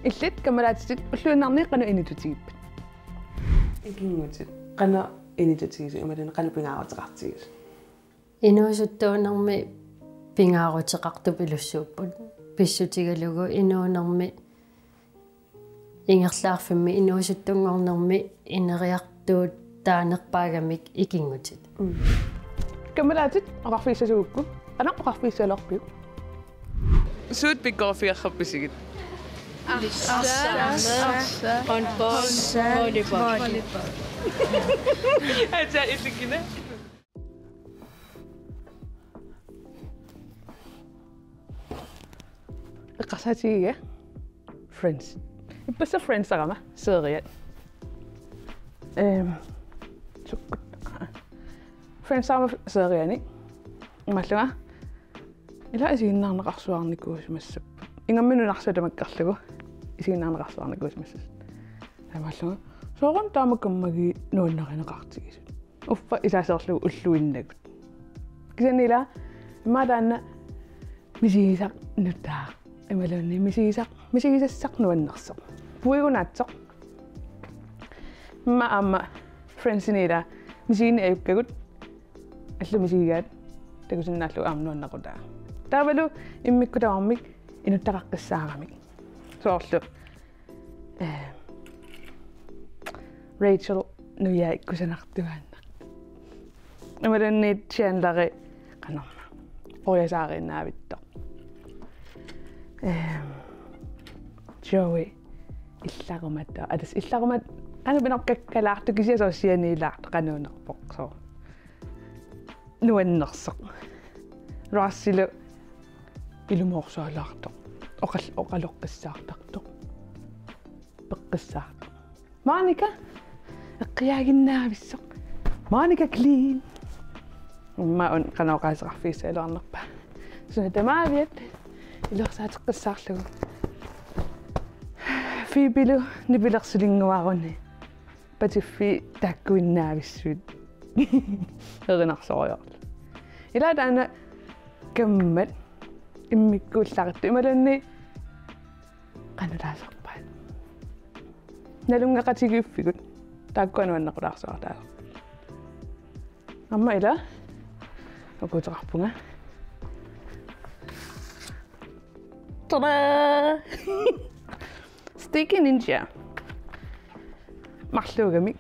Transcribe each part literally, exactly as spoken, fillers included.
Illit kammalaatitit ulluinnarni qanoq initutigippit? Ikinngutit. Qanoq initutigisut imaluunniit qanoq pingaaruteqartigisut? Inuusuttuunermi pingaaruteqartupilussuupput. Pissutigalugu inuunermi ingerlaarfimmi inuusuttunngornermi ineriartuutaanerpaagamik ikinngutit. Kammalaatit oqarfigissagukku, qanoq oqarfigissagallarpiuk? Suut pikkoriffigerrappisigit? Arsaq, håndbold, volleyball. Ataa isikina. Eqqarsaatigiga Friends. Ippassaq Friends-arama seriat. Ehm, sukkut. Friends-arama seriani. Imaallunga. Ila isiginnaarneqarsuarnikuusimassapput. Ingammik nunarsuaq tamakkerlugu. Isiginnaarneqarsuarnikuusimassapput. Taamaallunga. Sooruna taama kammagiit nuannarineqartigisut. Uffa isaaserlugu ulluinnagut. Kisianni ila, immaqa taanna misigisaq nutaaq. Imaluunniit misigisaq, misigisassaq nuannersoq. Puigunaatsoq. Immaqa aamma Friendsini ila misiginneq ajukkagut. Allat misigigaat takusinnaallugu aamma nuannaqutaa. Taavalu immikkut tamarmik inuttaqaqqissaaramik. Soorlu Eh, Rachel nujaat ikkusanartuaannaq. Imaluunniit Chandleri qanorma. Uriasaariinnaavittoq. Eh, Joey illarumattoq. Atas illarumat-, qanoq pinerpakkalaartoq kisianni soorlu sianiilaartoq qanuunerpoq soorlu. Nuannersoq. Rossilu ilumoorsualaartoq. Oqal-, oqaloqqissaartartoq. Peqqissaartoq. Monica eqqiaaginnaavissoq. Monica Clean. Immaqa una qanoq oqaaseqarfigissagaluarnerpa. Suna tamaaviat iluarsaateqqissaarlugu. Phoebelu nipilersulinnguaruni. Patiffii taakkuinnaavissut. Erinarsorujoorlu. Ila taanna kammat immikkuullarittoq imaluunniit qanoq taasarpaat. Nalunngeqatigiiffigut taakkua nuannequlaarsuartaasarput. Aamma ila ukuuteqarpunga. Tada! Sticky Ninja. Marluugamik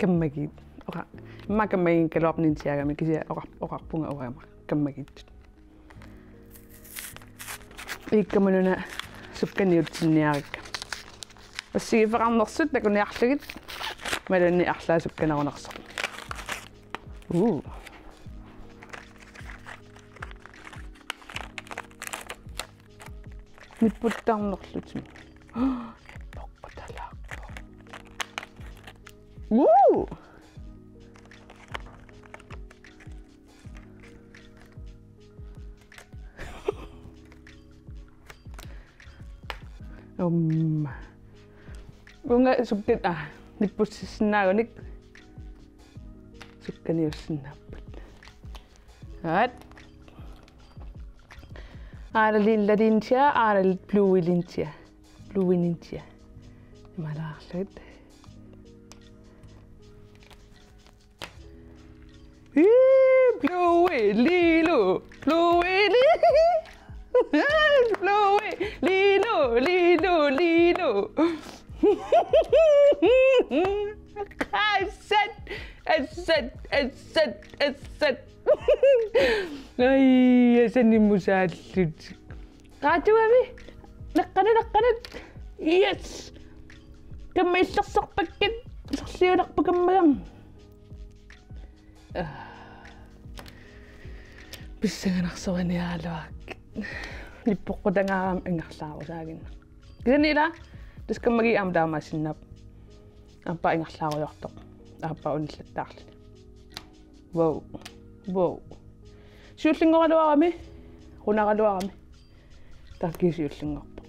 kammagiit. Oqa-, immaqa kammagiikkaluarpoq ninjaagamik kisianni oqa-, oqarpunga uanga kammagiittut. Iikkamut una sukkaniutsinniarikka. Assigiiffeqarnersut takuniarlugit imaluunniit arlaat sukkanerunersoq. Uu. Nipputtarnerlutik. Nippoqqutalaarpoq. Uu! Um. Uunga sukkat-, ah, nippussissinnaagunik sukkaniussinnaapput. Aat. Aana lilla ninja, aana Bluey ninja. Bluey ninja. Imalaarluit. Ii, Bluey, Lilo, Bluey, Li-, Bluey, Lilo, Lilo, Lilo. Assat, assat, assat, assat. Ai, asanimmusaallutik. Qaatuavi. Naqqanut, naqqanut. Yes. Kamma illersorpakkat. Sorliunarpoq kammagama. Pissanganarsoriniaraluarakkit. Nippoqqutangaarami ingerlaarusaaginnaq. Kisianni ila tassa kammagiit aamma taamaassinnaapput. Aappaa ingerlaarujoortoq. Aappaa unillattaarluni. Wow. Wow. Siullinngoraluarami. Qunaraluarami. Taakku siullinngorpoq.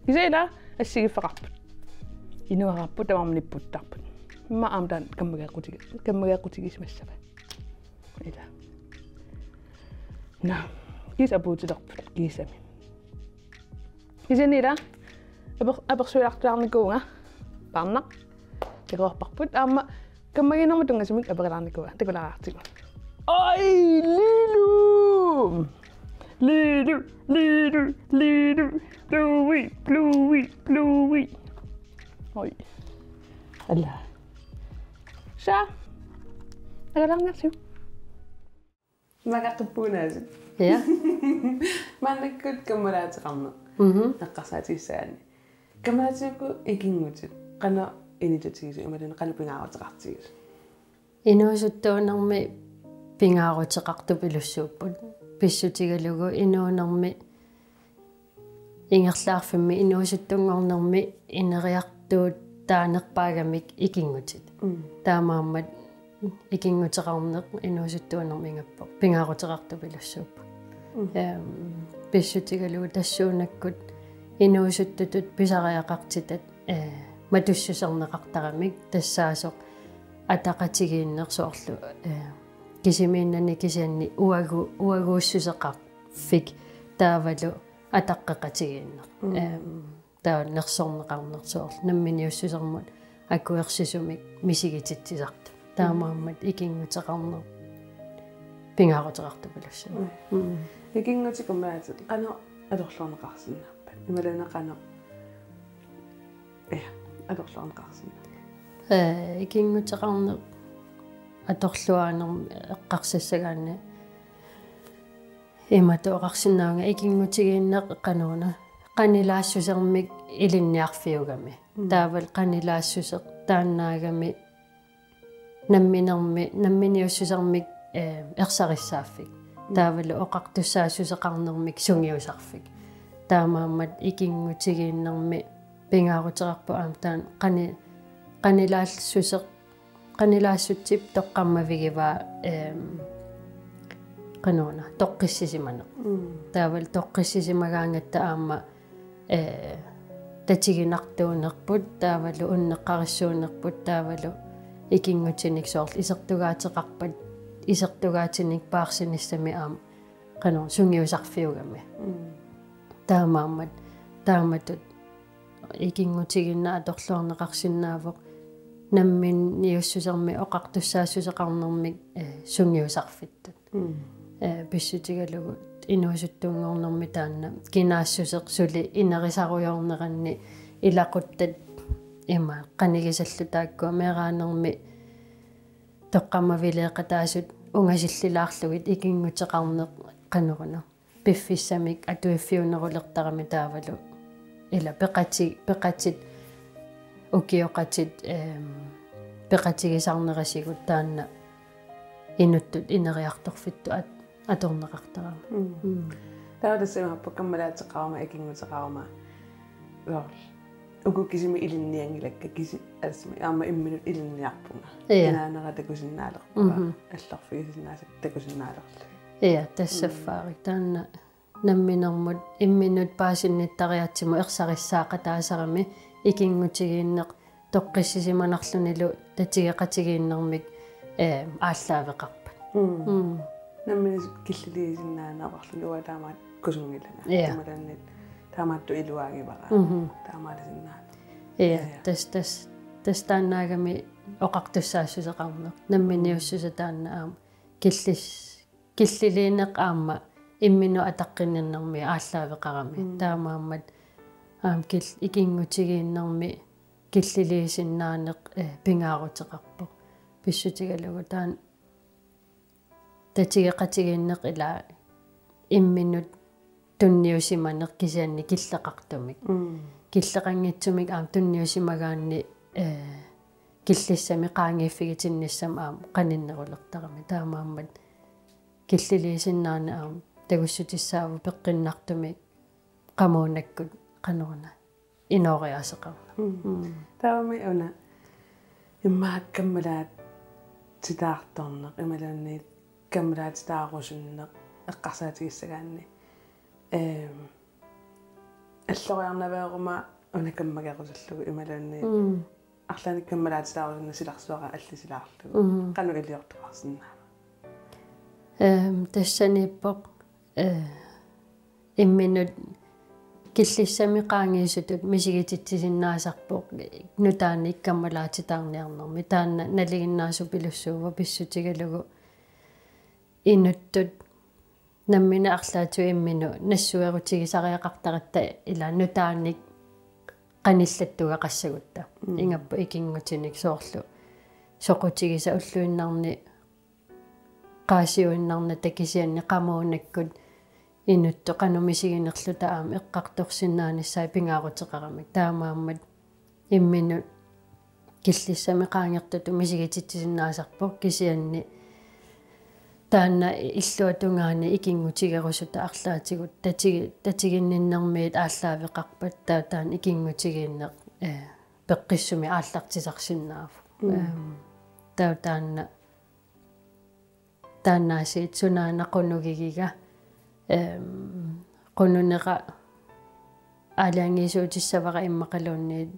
Kisianni ila assigiiffeqarput. Inuararput tamarmik nipputtarput. Immaqa aamma taanna kammageeqqutigi-, kammageeqqutigisimassava. Ila. Nå, kiisa apuutilerput, kiisami. Kisianni ila, Aper-, apersuilaartulaarnikuuvunga. Paarnaq. Takuarparput. Aamma kammagiinnarmut tunngasumik aperilaarnikuuvunga. Takulaariartigu. Oi, Lilu! Lilu, Lilu, Lilu. Bluey, Bluey, Bluey. Oi. Alla. Sa. Takulaariartigu. Maga qippuunaasut. Ja. Maannakkut kammalaateqarneq. Mhm. Eqqarsaatigissagaanni. Kammalaatigut ikinngutit. Qanoq inissutigisut imaluunniit qanoq pingaaruteqartigisut. Inuusuttuunermi pingaaruteqartupilussuupput. Pissutigalugu inuunermi ingerlaarfimmi inuusuttunngornermi ineriartuuttaanerpaagamik ikinngutit. Mm. Taamaammat ikinnguteqarneq inuusuttuunermi ingammik pingaaruteqartupilussuupput. Mm. Ehm, pissutigalugu tassuunakkut inuusuttutut pisariaqartitat, eh, matussuserneqartaramik tassaasoq ataqatigiinneq soorlu, eh, kisimiinnani kisianni uagu-, uaguussuseqarfik taavalu ataqqeqatigiinneq. Mm. Ehm, taava nersorneqarneq soorlu namminiussusermut akuersisumik misigititsisartut. Taamaammat ikinnguteqarneq pingaaruteqartupilussuuvoq. Mm. Mm. Ikinngutit kammalaatit qanoq atorluarneqarsinnaappat? Imaluunniit qanoq, ja, atorluarneqarsinnaappat? Eh, ikinnguteqarneq atorluarnermi eqqarsassagaanni imatut oqarsinnaavunga ikinngutigiinneq qanoruna. Qanilaassusermik ilinniarfiugami. Mm. Taavalu qanilaassuseq taannaagami namminermi, namminiussusermik, eh, ersarissaaffik. Mm. Taavalu oqartussaassuseqarnermik sungiusarfik. Taamaammat ikinngutigiinnermi pingaaruteqarpoq aamma taanna qani-, qanilaassuseq Qanilaassutsip toqqammavigivaa, ehm, qanoruna, toqqissisimaneq. Mm. Taavalu toqqissisimagaangatta aamma, eh, tatiginartuunerput, taavalu unneqqarissuunerput, taavalu ikinngutinik soorlu isertugaateqarpat, isertugaatinik paarsinissami aamma, qanoruna, sungiusarfiugami. Mm. Taamaammat, taamatut ikinngutigiinneq atorluarneqarsinnaavoq namminiussusermi oqartussaassuseqarnermik, eh, sungiusarfittut. Mm. Eh, pissutigalugu inuusuttunngornermi taanna kinaassuseq suli inerisarujoorneranni ilaquttat ima qanigisallu taakkua meeraanermi toqqammaviliiqataasut ungasillilaarlugit ikinnguteqarneq qanoruna. Piffissamik atuiffiunerulertarami taavalu. Ila peqati-, peqatit, ukioqatit, ehm, peqatigisarnerisigut taanna inuttut ineriartorfittut at-, atorneqartarami. Mm. Mm. Taava tassa imaappoq kammalaateqaruma, ikinnguteqaruma. Soorlu. Uku kisimi ilinnianngilakka kisi-, assimi aamma imminut ilinniarpunga. Ja. Inaanera takusinnaalerpunga. Mhm. Allorfigisinnaasakka takusinnaalerlugit. Ja, tassa Mm. affaarik. Taanna namminermut imminut paasinnittariaatsimut ersarissaaqataasarami ikinngutigiinneq toqqissisimanarlunilu tatigeqatigiinnermik, eh, aallaaveqarpat. Mm. Mm. Nammineq killiliisinnaaneq avarluni uanga taamaat kusunngilanga. Ja. Taamalanni taamaattut iluaagivara. Mhm. Taamaalisinnaat. Ja, ja, ja. Tassa, tassa, tassa taannaagami oqartussaassuseqarneq. Namminiussuseq taanna aamma killis-, killiliineq aamma imminut ataqqinninnermi aallaaveqarami. Mm. Taamaammat aamma kil-, ikinngutigiinnermi killiliisinnaaneq, eh, pingaaruteqarpoq. Pissutigalugu taanna tatigeqatigiinneq ila imminut tunniusimaneq kisianni killeqartumik. Mm. Killeqanngitsumik aamma tunniusimagaanni, eh, killissami qaangiiffigitinnissamut aamma qaninnerulertarami. Taamaammat killiliisinnaaneq aamma tagussutissaavoq peqqinnartumik qamuunakkut qanoruna inooriaaseqarneq. Mm. Mm. Taavami una immaqa kammalaatitaartorneq, imaluunniit kammalaatitaarusunneq eqqarsaatigissagaanni. Ehm, alloriarnaveeruma una kammagerusullugu imaluunniit. Mm. Arlaannik kammalaatitaarusunneq silarsuaraq allisilaarlugu. Mhm. Qanoq iliortoqarsinnaava? Ehm, tassaniippoq, eh, imminut Killissami qaangiussatut misigititsisinnaasarpoq nutaanik kammalaatitaarniarnermi. Taanna nalinginnaasupilussuuvoq pissutigalugu inuttut nammineq arlaatigut imminut nassuerutigisariaqartaratta ila nutaanik qanillattugeqassagutta. Mm. Ingammik ikinngutinik soorlu soqutigisat ulluinnarni qaasiuinnarnata kisianni qamuunakkut inuttut qanoq misiginerluta aamma eqqartorsinnaanissaat pingaaruteqaramik. Taamaammat imminut killissami qaangertutut misigititsisinnaasarpoq kisianni taanna illuatungaani ikinngutigerusuta arlaatigut tatigi-, tatiginninnermiit aallaaveqarpat taava taanna ikinngutigiinneq, eh, peqqissumik aallartisarsinnaavoq. Mm. Ehm, taava taanna taannaasiit sunaana qunugigiga, ehm, qununera aalajangiisuutissavara immaqaluunniit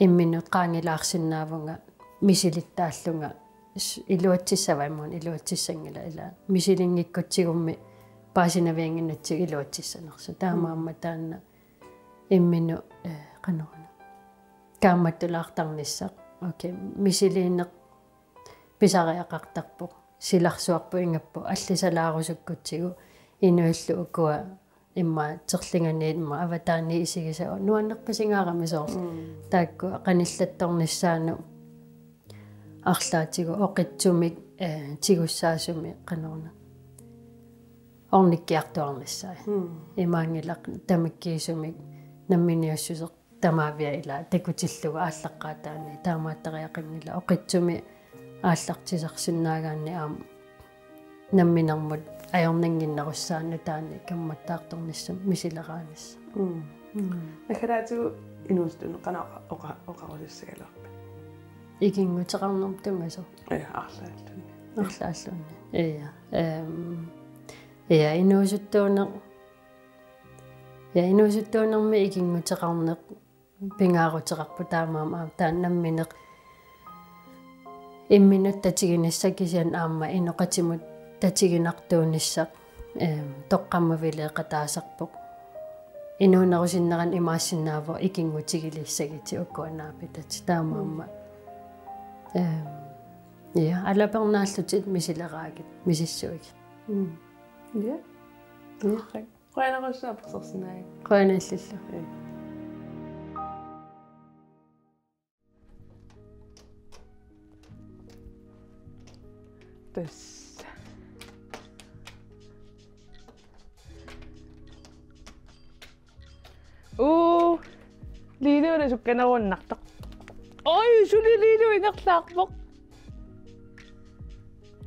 imminut qaangilaarsinnaavunga misilittaallunga s-, iluatsissavara immaqa iluatsissanngilaq ila misilinngikkutsigu paasinaviannginnatsigu iluatsissanersoq. Taamaammat taanna imminut, eh, qanoruna kaammattulaartarnissaq. Okay, misiliineq pisariaqartarpoq, silarsuarput ingammik allisalaarusukkutsigu inuillu ukua immaqa terlinganiit immaqa avataaniit isigisat nuannerpasingaarami soorlu. Mm. Taakku qanillattornissaannut arlaatigut oqitsumik, eh, tigussaasumik qanoruna ornikkiartuarnissaat. Mm. Imaanngilaq tamakkiisumik namminiussuseq tamaavia ila takutillugu aallaqqaataani taamaattariaqanngilaq oqitsumik aallartisarsinnaagaanni aamma namminermut ajornannginnerussaanut taanna kaammattaartornissamut misileraanissaq. Mm. Mm. Naggataatigut inuusuttuuneq qanoq oqa-, oqa-, oqarusussagaluarpit? Ikinnguteqarnermut tunngasoq. Ja, arlaalluunniit. Arlaalluunniit. Ja. Ehm, ja, inuusuttuuneq. Ja, inuusuttuunermi ikinnguteqarneq pingaaruteqarpoq taamaammat aamma taanna nammineq imminut tatiginissaq kisianni aamma inoqatimut tatiginartuunissaq, ehm, toqqammavileeqataasarpoq. Inuunerusinnerani imaassinnaavoq ikinngutigiliissagitit ukua naapitatit taamaammat. Ehm, ja, alapernaallutit misileraagit, misissuigit. Mm. Ja. Ja. Qujanarsuaq apersorsinnaagavit. Qujanarsuaq. Ja. Tassa. Uu, Lino una sukkanerunnartoq. Oj, suli Lino ingerlaarpoq.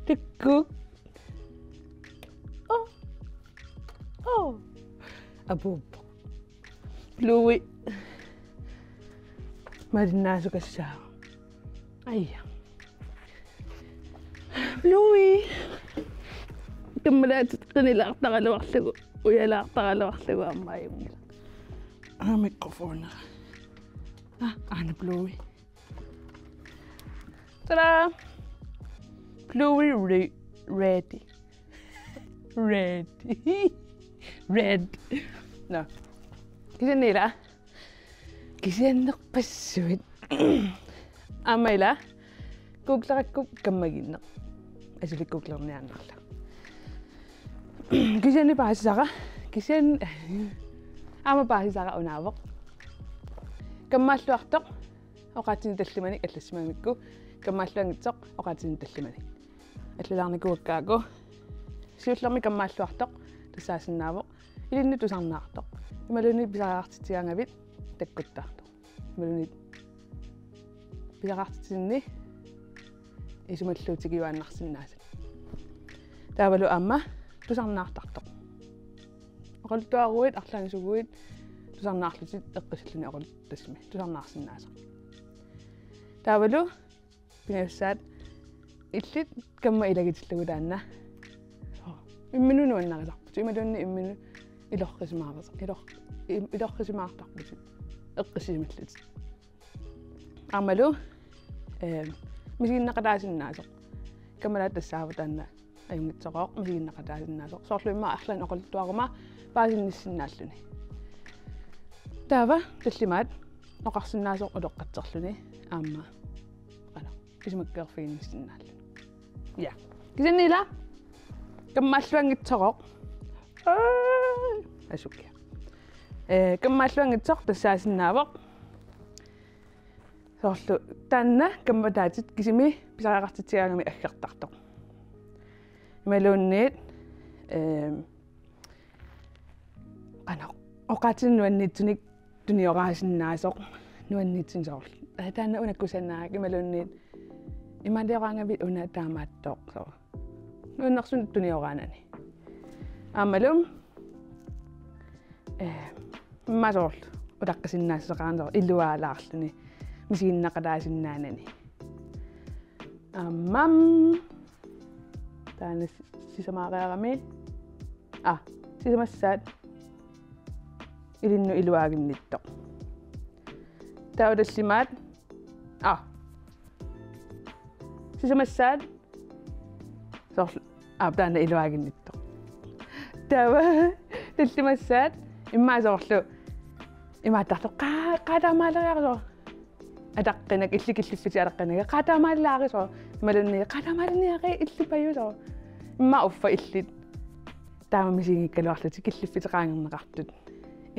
Tikkuk. Oh. Oh. Apuuppoq. Bluey. Malinnaasukassaaq. Aja. Bluey. Kammalaatit qinilaartaraluarlugu, ujalaartaraluarlugu aamma ajunngilaq. Aa, mikrofoni. Ah, aana Bluey. Tada! Bluey re-, ready. Ready. Red. Nå. Kisianni ila. Kisiannerpassuit. Aamma ila. Googlerakku kammagiinneq. Asuli googlerniaannarlugu. Kisianni paasisara. Kisianni aamma paasisara unaavoq. Kammaalluartoq. Oqaatsinik tallimanik allassimagukku kammaalluanngitsoq oqaatsinik tallimanik. Allalaarnikuuakka uku. Siullermik kammaalluartoq tassaasinnaavoq ilinnut tusarnaartoq. Imaluunniit pisariaqartitsigaangavit takkuttaartoq. Imaluunniit pisariaqartitsinni isumalluutigiuaannarsinnaasat. Taavalu aamma tusarnaartartoq. Oqaluttuaruit, arlaannisuuguit tusarnaarlutit eqqissilluni oqaluttut tassami tusarnaarsinnaasoq. Taavalu pingassaat illit kammat ilagitillugu taanna. Imminut nuannarisarputit, imaluunniit imminut ilorrisimaarisa-, ilor-, im-, ilorrisimaartarputit eqqissisimillutit. Aammalu, eh, misiginneqataasinnaasoq. Kammalaat tassaavoq taanna ajunngitsorooq misiginneqataasinnaasoq. Soorlu immaqa arlaannik oqaluttuaruma paasinnissinnaalluni. Taava tallimaat oqarsinnaasoq utoqqatserluni aamma. Qanoq isumakkeerfiginnissinnaalluni. Ja. Kisianni ila kammaalluanngitsoq. Aa, asukia. Ee, kammaalluanngitsoq tassaasinnaavoq. Soorlu taanna kammataatit kisimi pisariaqartitsigaangami aggertartoq. Imaluunniit, ehm, qanoq, oqaatsit nuanniitsunik tunioraasinnaasut nuanniitsunik soorlu. Aa, taanna una kusanaq imaluunniit imaalioraaravit una taamaattoq soorlu. Nuannersut tunioraanani. Aammalu, eh, immaqa soorlu utaqqisinnaassaqarani soorlu iluaalaarluni misiginnaqalaasinnaanani. Aamma taanna si-, sisamaareerami. Aa, sisamassaat ilinnut iluaaginnittoq. Taava tallimaat. Aa. Sisamassaat. Soorlu. Aa, taanna iluaaginnittoq. Taava tallimassaat. Immaqa soorlu. Imaattartoq. Qaa-, qaa taamaaleriarusoq. Ataqqinak, illit killiffitit ataqqinak. Qaa taamaaleriarusoq. Imaluunniit. Qaa taamaaleriarusoq. Illit pajusoq. Immaqa uffa illit. Taama misiginngikkaluarlutit killiffiteqanngitsoq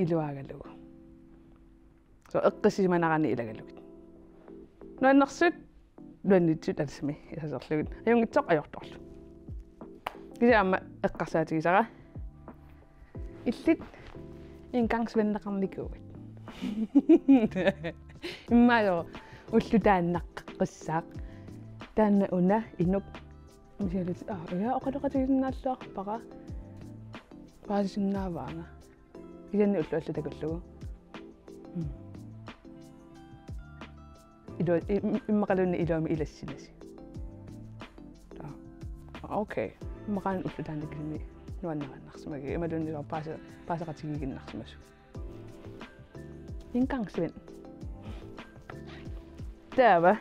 iluaagalugu. Soorlu eqqissisimanarani ilagalugit. Nuannersut, nuanniitsut atasami isaserlugit. Ajunngitsoq ajortorlu. Kisianni aamma eqqarsaatigisara. Illit engangsvenneqarnikuuit. Immaqa soorlu ulloq taanna eqqissaaq. Taanna una inuk. Misigalutit, aa, ja, oqaloqatigisinnaalluarpara. Paasisinnaavaanga. Kisianni ulloq allat takullugu. Mm. Ilu-, i-, im-, immaqaluunniit iluamik ilassinasi. Aa, okay. Immaqaana ulloq taanna kisimi nuannariinnarsimagit. Imaluunniit soorlu paase-, paaseqatigiiginnarsimasut. Engangsven. Taava.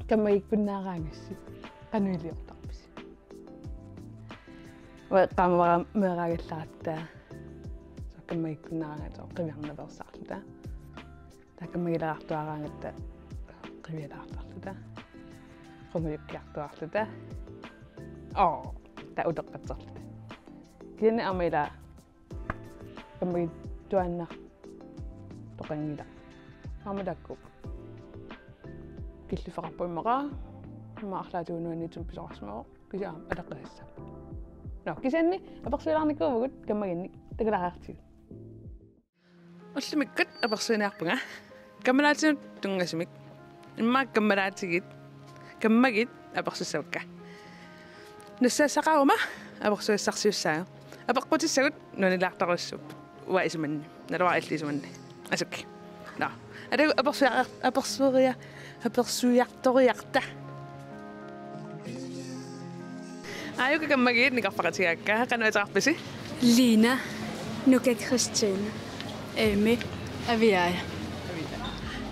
Kammagikkunnaaraangassi. Qanoq iliortarpisi? Uanga eqqaamavara meeraagallaratta. Soorlu kammagikkunnaaraangatta soorlu qiviarnaveersaarluta. Taava kammagilaartuaraangatta qivialaartarluta. Qungujukkiartuarluta. Oo, taava utoqqatserluta. Kisianni aamma ila kammagittuaannartoqanngilaq. Aamma taakku. Killiffeqarpoq immaqa. Immaqa arlaatigut nuanniitsumik pisoqarsimavoq. Kisianni aamma ataqqisassaaq. Nå, kisianni apersuilaarnikuuvugut kammaginnik takulaariartigu. Ullumikkut apersuiniarpunga. Kammalaatinut tunngasumik. Immaqa kammalaatigit. Kammagit apersussavakka. Nassaassaqaruma apersugassarsiussaagut. Apeqqutissagut nuannilaartarussuupput. Uanga isumanni. Naluara illit isumanni. Asuki. Nå. Atagu apersuia-, apersuia-, apersuiartoriarta. Aajuku kammagit nikarfaqatigaakka. Qanoq ateqarpisi? Lina, Nuka Christine, Amy, Aviaja.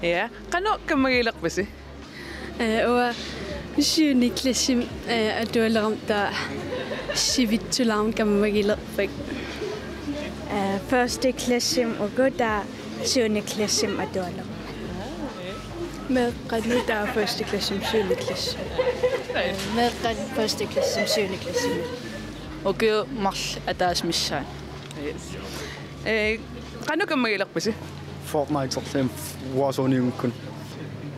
Ja. Qanoq kammagiilerpisi? Eh, uanga syvende klassimi, eh, atualerama taava sivitsularama kammagilerpara. Eh, første klassimi uku taava syvende klassimi atualerama. Meeqqanut taava første klassimi syvende klassimi. Eh, meeqqanut første klassimi syvende klassimi. Ukiut marluk ataaseq missaani. Yes. Eh, qanoq kammagiilerpisi? Fortnite-erlunga Warzone-ikkut.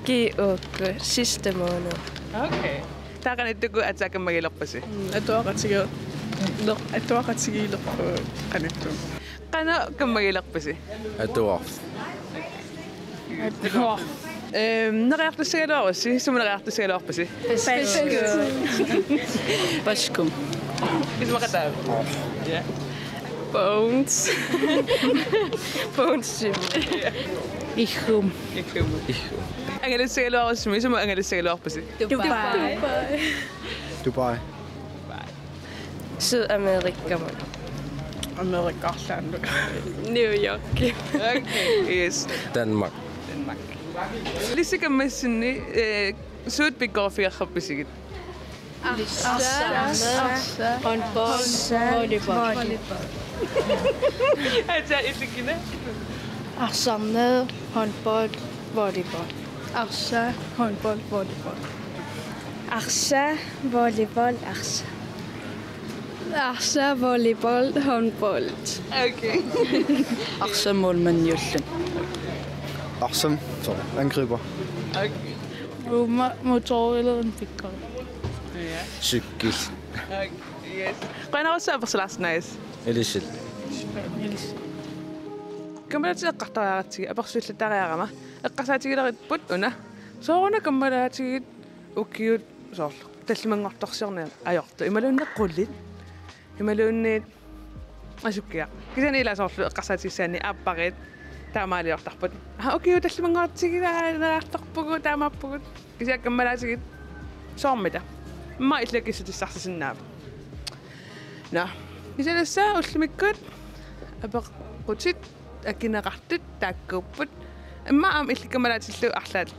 G O K sidste måned. Okay. Taava qanoq ittukkut aatsaat kammagiilerpisi? Mm, atuaqatigiiler-, atuaqatigiilerpunga qanoq ittukkut. Qanoq kammagiilerpisi? Atuarfik. Ehm, neriartussagaluarussi, sumut neriartussagaluarpisi? Paskum. Paskum. Isumaqataava? Ja. Bones. Bones. Iggum. Iggum. Angalassagaluarussimi, sumut angalassagaluarpisi? Dubai. Dubai. Sydamerikami. Amerika arlaannut. New York. Okay, yes. Danmark. Danmark. Lissi kammassinni, eh, suut pikkoriffigerrappisigit? Arsaq. Arsaq. Håndbold. Håndbold. Volleyball. Volleyball. Aatsaat isikkiartorneq. Arsarneq, håndbold, volleyball. Arsaq, håndbold, volleyball. Arsaq, volleyball, arsaq. Arsaq, volleyball, håndbold. Okay. Arsaq, målmandiulluni. Arsaq, så angriber. Okay. Uma, motor eller en pikkori. Ja. Cykel. Okay. Yes. Qujanarsuaq apersulaarsinnaagassi. Ilissilu. Ilissilu. Kammalaatitit eqqartariaqartigit apersuillattariarama. Eqqarsaatigilerput una. Sooruna kammalaatitit ukiut soorlu tallimanngortorsiorneq ajortut. Imaluunniit qulit. Imaluunniit asukkiaq. Kisianni ila soorlu eqqarsaatigissaanni aappariit taamaaliortarput. Aa, ukiut tallimanngortigilaartarpugut, taamaappugut. Kisianni kammalaatitit soormita. Immaqa illit akissutissarsisinnaava. Nå. Kisianni tassa ullumikkut apeqqutit, akineqartut taakkuupput. Immaqa aamma illit kammalaatillu arlaat.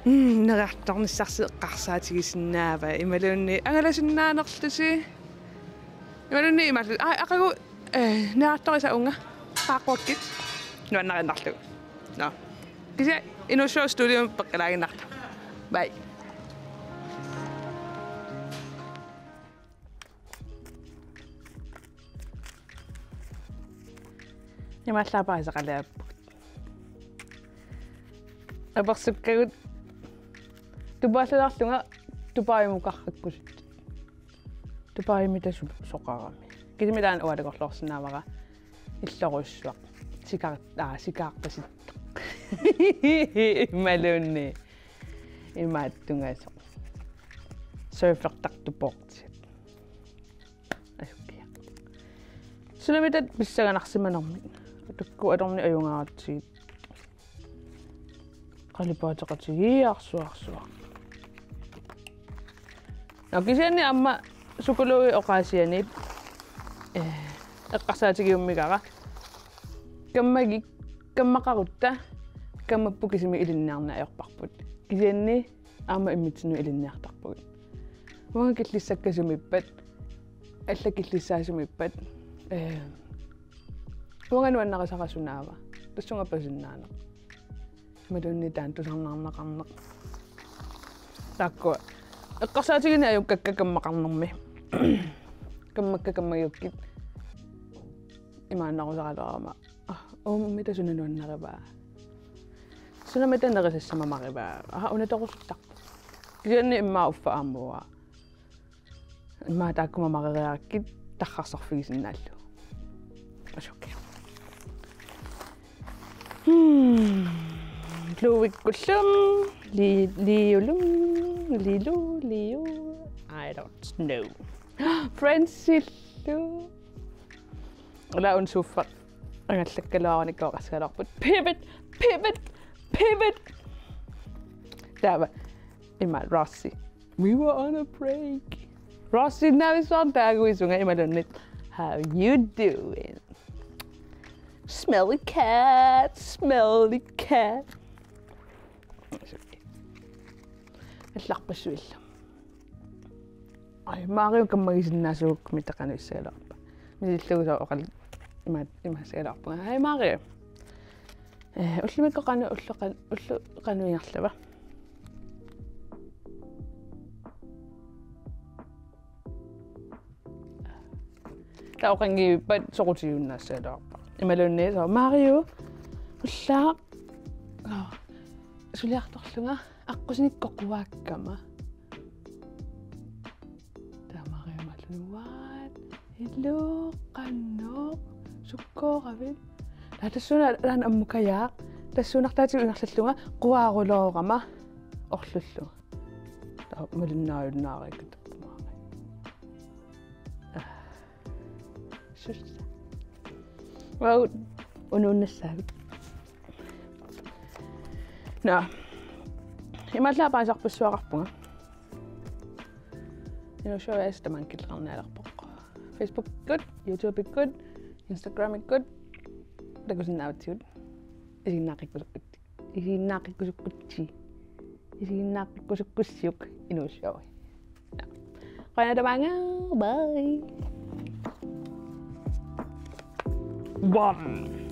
Mm, neriartornissarsi eqqarsaatigisinnaava. Imaluunniit angalasinnaanerlusi. Imaluunniit imaallu. Aa, aqagu, eh, neriartorisa uunga. Qaaqquakkit. Nuannariinnarlugu. Nå. Kisianni Inuussuaq studiomi peqqilaaginnarta. Bye. Imaallaat paasisaqalaapput. Apersukkagut tupaallalaarlunga Dubaimut qarrakkusut. Dubaimi tassa soqarami. Kisimi taanna ualeqorloorsinnaavara illorujussuaq. Sikaar-, aa, sikaarpasittoq. Imaluunniit. Imaattungasoq. Surfertartut poortiat. Asukkiaq. Sunamita pissanganarsimanermik. Taakku atorneq ajugaatsigit. Qalipaateqatigiit arsuarsuaq. Nå, kisianni aamma psykologi oqaasianiit, eh, eqqarsaatigiummigara. Kammagik, kammaqarutta, kammapput kisimi ilinniarneq ajorparput. Kisianni aamma immitsinnut ilinniartarpugut. Uanga killissakka sumiippat, allat killissaat sumiippat, eh, uanga nuannarisara sunaava. Tassunga pasinnaaneq. Imaluunniit taanna tusarnaarneqarneq. Taakku. Eqqarsaatigineq ajukkakka kammaqarnermi. Kammakka kammagiukkit. Imaannarusaraluarama. Aa, uummita suna nuannarivaa. Sunamita nerisassamammarivaa. Aa, unatorusuttarpoq. Kisianni immaqa uffa aamma uanga. Immaqa taakku mamareriarakkit tarrarsorfigisinnaallugu. Asukkiaq. Hmm. Chloekkullumi, Li-, Liulumi, Lilu, Liu. I don't know. Fransillu. Ila unsuuffaq. Angallakkaluarunikuugaluarput. Pivot, pivot, pivot. Taava. Ima Rossi. We were on a break. Rossi navissuaq taaguisunga imaluunniit. How you doing? Smelly cat, smelly cat. Allarpassuillu. Ai, Mario kammagisinnaasuukkumi taqanuissagaluarpa. Misillugu sooq oqal-, ima-, imassagaluarpunga. Ai, Mario. Eh, ullumikkut qanoq ullu qan-, ulloq qanoq ingerlava. Taava oqanngivippat soqutigiunnaassagaluarpara. Imaluunniit sooq Mario. Ullaaq. Aa, suliartorlunga aqqusinikkoq quaakkama. Taava Mario imaalluni: What? Iluu, qanoq? Sukkooravit? Taava tassuuna taanna ammukajaaq. Tassuunartaatigut ingerlallunga quaaruloorama orlullunga. Taava malinnaajunnaariikkat tappumaarai. Aa. Sussa. Vau, unuunnassaagut. Nå. Imaallaat paasisarpassuaqarpunga. Inuussuaq A/S tamaanga killeqarnialerpoq. Facebookikkut, YouTubeikkut, Instagramikkut takusinnaavatsigut. Isiginnaaqqikkut-, isiginnaaqqikkutsi. Isiginnaaqqikkut-, isiginnaaqqikkut-, isiginnaaqqikkutsikkussiuk Inuussuaq. Qujanaq tamaanga. Bye. One.